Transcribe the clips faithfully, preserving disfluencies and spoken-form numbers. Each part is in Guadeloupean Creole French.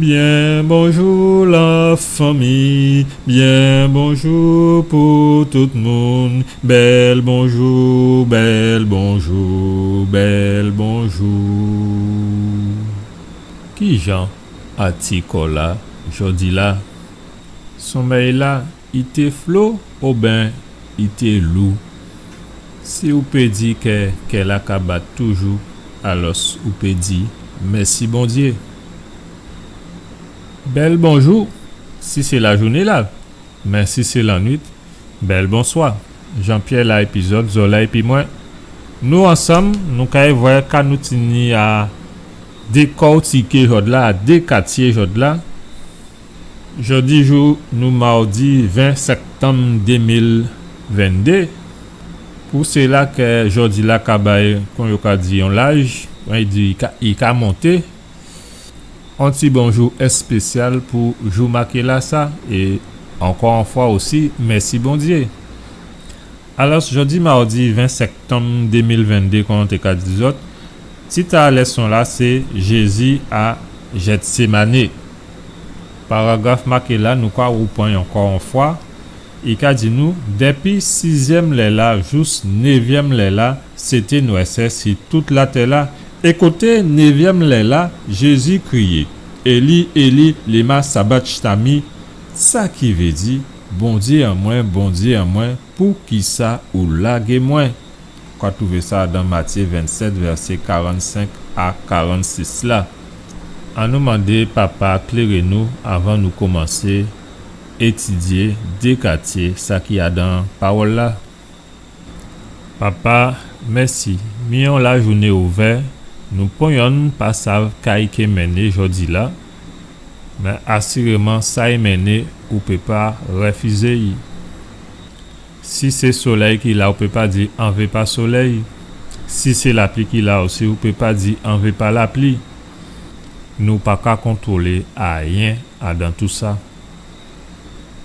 Byen bonjou lafanmi, byen bonjou pou tout moun, bèl bonjou, bèl bonjou, bèl bonjou. Kijan a ti kò-la jòdi-la? Sonmèy-la, i té flo oben i té lou? Si ou pé di kè kè-la ka bat toujou, alòs ou pé di mèsi Bondyé. Bèl bonjou si sé lajouné-la, mé si sé lannuit, bèl bonswa. Jean-Pierre la épi zòt, zòlèy épi mwen. Nou ansanm, nou kay vwè ka nou tini a dékòtiké jòdla, a dékatyé jòdla. Jòdi jou nou mawdi ven sèktanm dé mil venndé. Pou sila kè jòdi-la ka bay, kon yo ka di, on laj, kon i di, i ka, i ka monté, on ti bonjou èspésyal pou jou maké-lasa, é ankò on fwa osi, mèsi Bondyé. Alòs, jòdi mawdi ven sèktanm dé mil venndé, kon an té ka di zòt, tit a lèson-la sé Jézi a Jètsémané. Paragraf maké-la, nou ka woupran'y ankò on fwa. I ka di nou, dépi sizyèm lè-la jous névyèm lè-la, sété nwèsè si tout latè-la. É koté névyèm lè-la, Jézi kriyé, Éli, Éli, léma sabakhtani? Sa ki vé di, Bondyé an mwen, Bondyé an mwen, poukisa ou lagé mwen? Ou ka twouvé sa dan Matyé vennsèt, vèsé karannsenk a karannsis la. Annou mandé Papa kléré nou avan nou komansé étidyé, dékatyé sa ki adan pawòl-la. Papa, mèsi. Mi on lajouné ouvè, nou pon yonn pa sav ka i ké mennen jòdi-la, mé asiréman sa i mennen, ou pé pa réfizé'y. Si sé solèy ki la, ou pé pa di an vé pa solèy. Si sé lapli ki la osi, ou pé pa di an vé pa lapli. Nou pa ka kontwolé ayen adan tousa.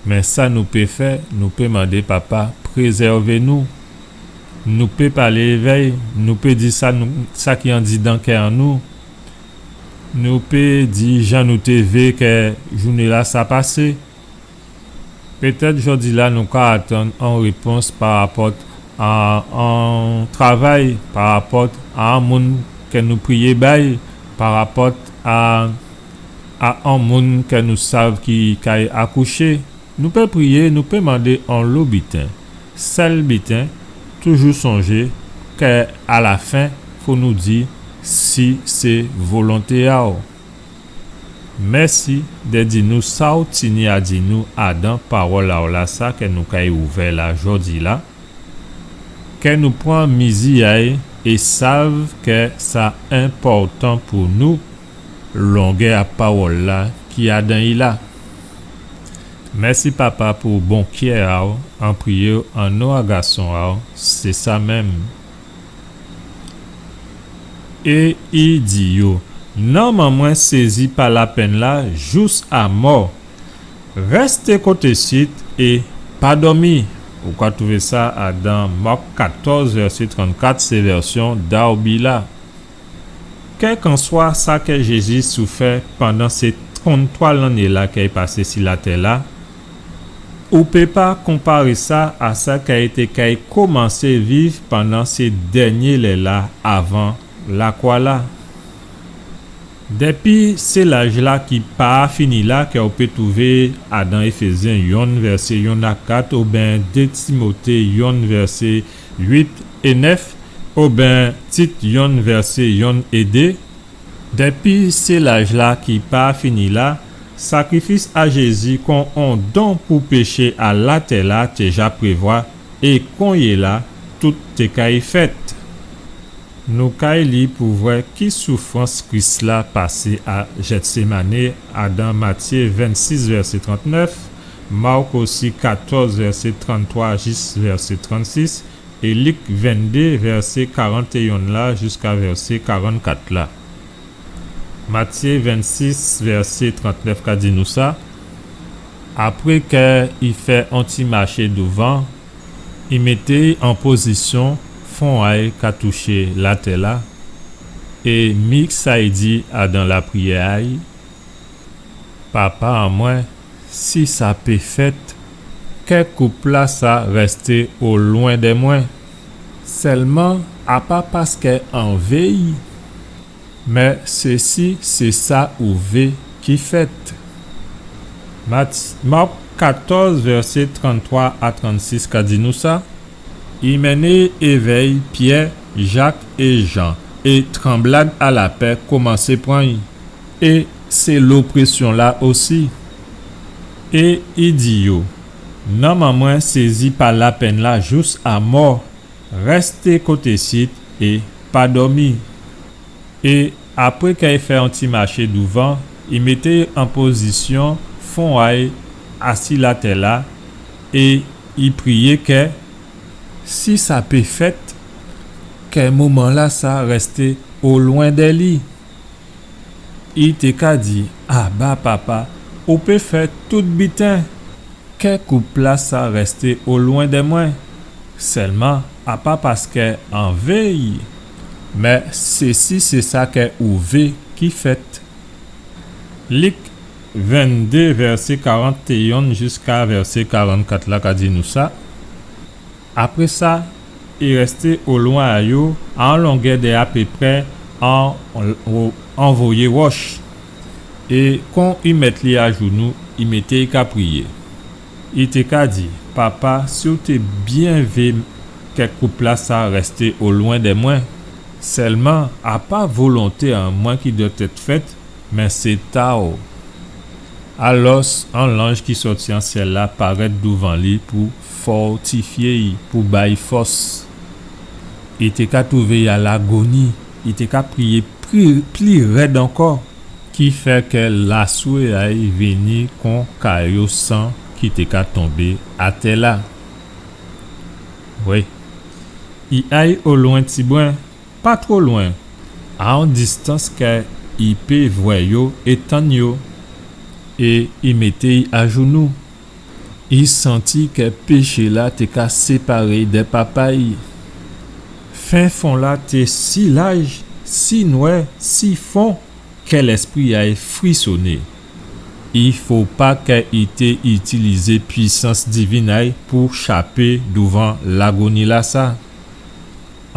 Mé sa nou pé fè, nou pé mandé Papa prézèvé nou. Nou pé palé évè'y, nou pé di sa nou, sa ki andidan kè an nou. Nou pé di jan nou té vé kè jouné-lasa pasé. Pétèt jòdi-la nou ka atann on répons parapòt a on travay, parapòt a on moun kè nou priyé ba'y, parapòt a, a on moun kè nou sav ki kay akouché. Nou pé priyé, nou pé mandé onlo biten. Sèl biten, toujou sonjé kè alafen, fo nou di si sé volonté a'w. Mèsi dè di nou sa ou tini a di nou adan pawòl a'w lasa kè nou kay ouvè la jòdi-la. Kè nou pran mizi a'y é sav kè sa enpòtan pou nou, longè a pawòl-la ki adan'y la. Mèsi, Papa, pou bon kè a'w, an priyé'w an non a Gason a'w, sé sa menm. É i di yo, nanm an mwen sézi pa lapenn-la jous a mò. Rèsté koté sit é pa dòmi. Ou ka twouvé sa adan Mak katòz, vèsé trannkat, sé vèsyon Darby la. Kèlkanswa sa kè Jézi soufè pandan sé tranntwa lanné-la kè i pasé si latè-la, ou pé pa konparé sa a sa kè i té kay komansé viv pandan sé dènyé lè-la avan lakwa-la. Dépi sé laj-la ki pa fini la kè ou pé twouvé adan Éfézyen yonn vèsé yonn a kat, oben dé Timoté yonn vèsé uit é nèf, oben Tit yonn vèsé yonn é dé. Dépi sé laj-la ki pa fini la, sakrifis a Jézi kon on don pou péché a latè-la té ja prévwa, é konyéla tout té kay fèt. Nou kay li pou vwè ki soufrans Kris-la pasé a Jètsémané, adan Matyé vennsis vèsé trantnèf, Mak osi katòz vèsé tranntwa jis vèsé trannsis, é Lik venndé vèsé karantéyonn la jiska vèsé karannkat la. Matyé vennsis vèsé trantnèf ka di nou sa, apré kè i fè on ti maché douvan, i mété'y an pozisyon fon a'y ka touché latè-la, é mi sa i di adan lapriyè a'y, Papa an mwen, si sa pé fèt, kè koup-lasa rèsté olwen dè mwen. Sèlman, a pa paskè an vé'y, mé sé si sé sa ou vé ki fèt. Mat-, Mak katòz, vèsé tranntwa a trannsis ka di nou sa. I mennen évè'y Pyè, Jak é Jan, é tranblad a lapè komansé pran'y, é sé loprésyon-la osi. É i di yo, nanm an mwen sézi pa lapenn-la jous a mò, rèsté koté sit é pa dòmi. É apré kè i fè on ti maché douvan, i mété an pozisyon fon a'y asi latè-la, é i priyé kè, si sa pé fèt, kè moman-lasa rèsté olwen dè li. I té ka di, Aba, Papa, ou pé fè tout biten. Kè koup-lasa rèsté olwen dè mwen. Sèlman, a pa paskè an vé'y, mé sé si sé sa kè ou vé ki fèt. Lik venndé, vèsé karantéyen jiska vèsé karannkat la ka di nou sa. Apré sa, i rèsté olwen a yo, a on longè dè apéprè on, on, on voyé wòch. É kon i mèt li ajounou, i mété'y ka priyé. I té ka di, Papa, si ou té byen vé kè koup-lasa rèsté olwen dè mwen, sèlman, a pa volonté an mwen ki dwèt èt fèt, mé sé ta'w. Alòs, on lanj ki sòti an syèl-la parèt douvan li pou fòtifyé'y, pou ba'y fòs. I té ka twouvé'y a lagoni, i té ka priyé pli, pli rèd ankò, ki fè kè laswè a'y vini kon kayo san ki té ka tonbé atè-la. Wi. I ay olwen tibwen, pa two lwen, a on distans kè i pé vwè yo é tann yo, é i mété'y ajounou. I santi kè péché-la té ka séparé'y dè Papa'y. Fenfon-la té si laj, si nwè, si fon, kè lèspri a'y frisoné. I fo pa kè i té itilizé pwisans diven a'y pou chapé douvan lagoni-lasa.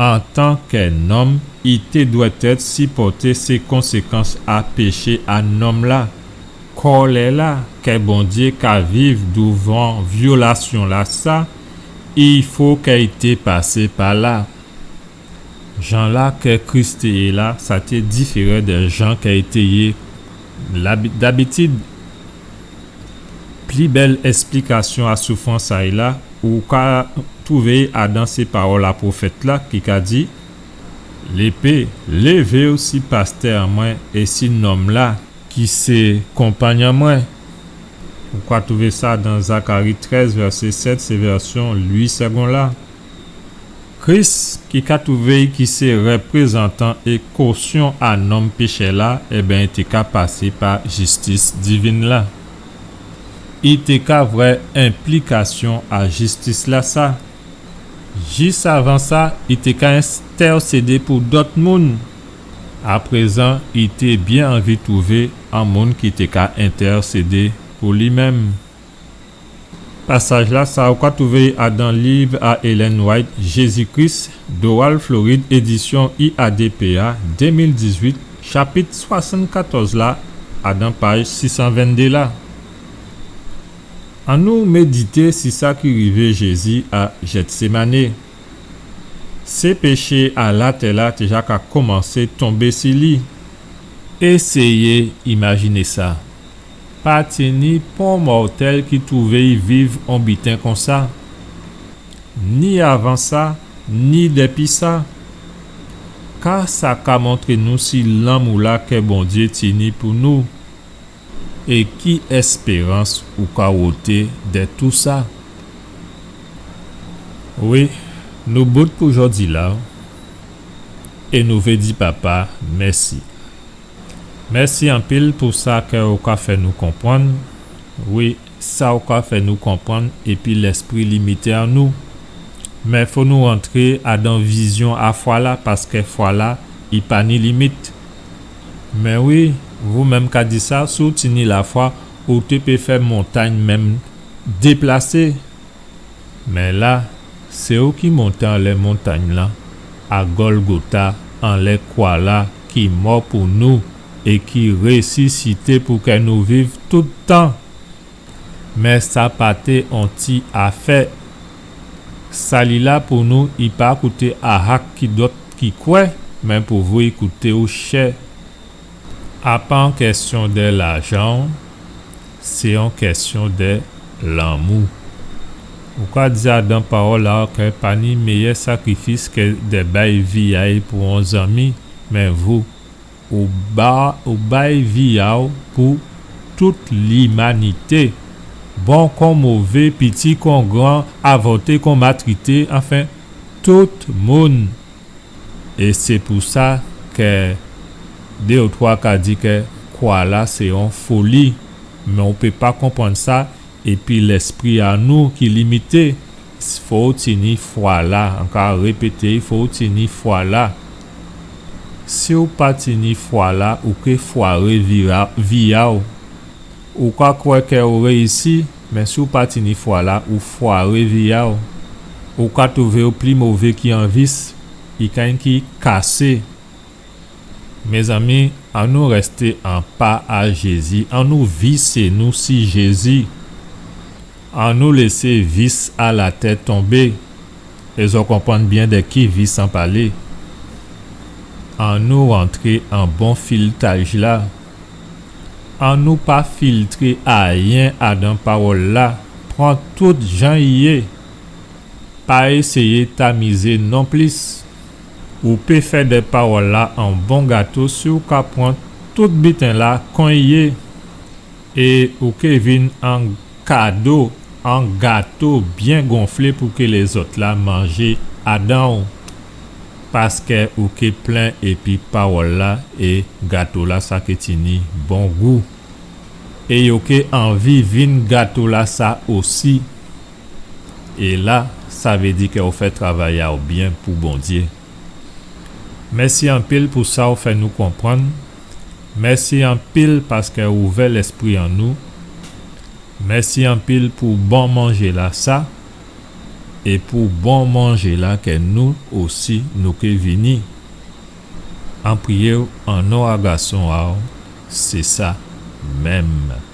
Antankè nonm, i té dwèt èt sipòté sé konsékans a péché a nonm-la. Kòlè-la kè Bondyé ka viv douvan vyolasyon-lasa, i fo kè i té pasé pa la. Jan-la kè Kris té yé la, sa té diféran dè jan kè i té yé labi-, dabitid. Pli bèl èsplikasyon a soufrans a'y la, ou ka twouvé adan sé pawòl a pwofèt-la ki ka di, Lépé, lévé'w si pastè an mwen é si nonm-la ki sé konpangnon an mwen. Ou ka twouvé sa dan Zakari trèz, vèsé sèt, sé vèsyon Lwi Sègon la. Kris, ki ka twouvé'y ki sé réprézantan é kosyon a nonm péchè-la, ében, i té ka pasé pa jistis diven-la. I té ka vwè enplikasyon a jistis-lasa. Jis avan sa, i té ka entèsédé pou dòt moun. Aprézan, i té byen anvi twouvé on moun ki té ka entèsédé pou li menm. Pasaj-lasa, ou ka twouvé'y adan liv a Ellen White, Jésus-Christ, Doral, Florid, édisyon I A D P A, dé mil dizuit, chapit swasann-katòz la, adan paj sis san venndé la. Annou médité si sa ki rivé Jézi a Jètsémané. Sé péché a latè-la té ja ka komansé tonbé si li. Éséyé imajiné sa. Pa tini pon mòtèl ki twouvé'y viv on biten konsa. Ni avan sa, ni dépi sa. Ka sa ka montré nou si lanmou-la kè Bondyé tini pou nou? É ki èspérans ou ka woté dè tousa? Wi, nou bout pou jòdi-la, é nou vé di Papa mèsi. Mèsi anpil pou sa kè ou ka fè nou konprann. Wi, sa ou ka fè nou konprann épi lèspri limité an nou. Mé fò nou rantré adan vizyon a fwa-la, paskè fwa-la, i pa ni limit. Mé wi, Vou menm ka di sa, si ou tini lafwa, ou té pé fè montagn menm déplasé. Mé la, sé ou ki monté anlè montagn-la, a Golgota, anlè kwa-la, ki mò pou nou é ki résisité pou kè nou viv tout tan. Mé sa pa té on ti afè. Sali-la pou nou, i pa kouté ahak ki dòt ki kwè, mé pou vou i kouté ou chè. A pa on kèsyon dè lajan, sé on kèsyon dè lanmou. Ou ka di adan pawòl-la kè pa ni méyè sakrifis kè dè bay vi a'y pou on zanmi, mé vou, ou ba, ou bay vi a'w pou tout limanité. Bon kon mové, piti kon gran, avòté kon matrité, anfen, tout moun. É sé pou sa kè dé ou twa ka di kè kwa-la sé on foli, mé ou pé pa konprann sa, épi lèspri a nou ki limité. Fò ou tini fwa-la, an ka répété, fò ou tini fwa-la. Si ou pa tini fwa-la, ou ké fwaré vi a, vi a'w. Ou ka kwè kè ou réyisi, mé si ou pa tini fwa-la, ou fwaré vi a'w. Ou ka twouvé ou pli mové ki on vis, i ka enki kasé. Mézanmi, annou rèsté an pa a Jézi, annou visé nou si Jézi. Annou lésé vis a latè tonbé. É zò konprann byen dè ki vis an palé. Annou rantré an bon filtaj-la. Annou pa filtré ayen adan pawòl-la. Pran tout jan i yé. Pa éséyé tamizé non plis. Ou pé fè dè pawòl-la on bon gato si ou ka pran tout biten-la kon i yé. É ou ké vin on kado, on gato byen gonflé pou ké lézòt-la manjé adan'w. Paskè ou ké plen épi pawòl-la é gato-lasa ké tini bon gou. É yo ké anvi vin gato-lasa osi. É la, sa vé di kè ou fè travay a'w byen pou Bondyé. Mèsi anpil pou sa ou fè nou konprann. Mèsi anpil paskè ou ouvè lèspri an nou. Mèsi anpil pou bon manjé-lasa. É pou bon manjé-la kè nou osi nou ké vini. An priyé'w an non a gason a'w, sé sa menm.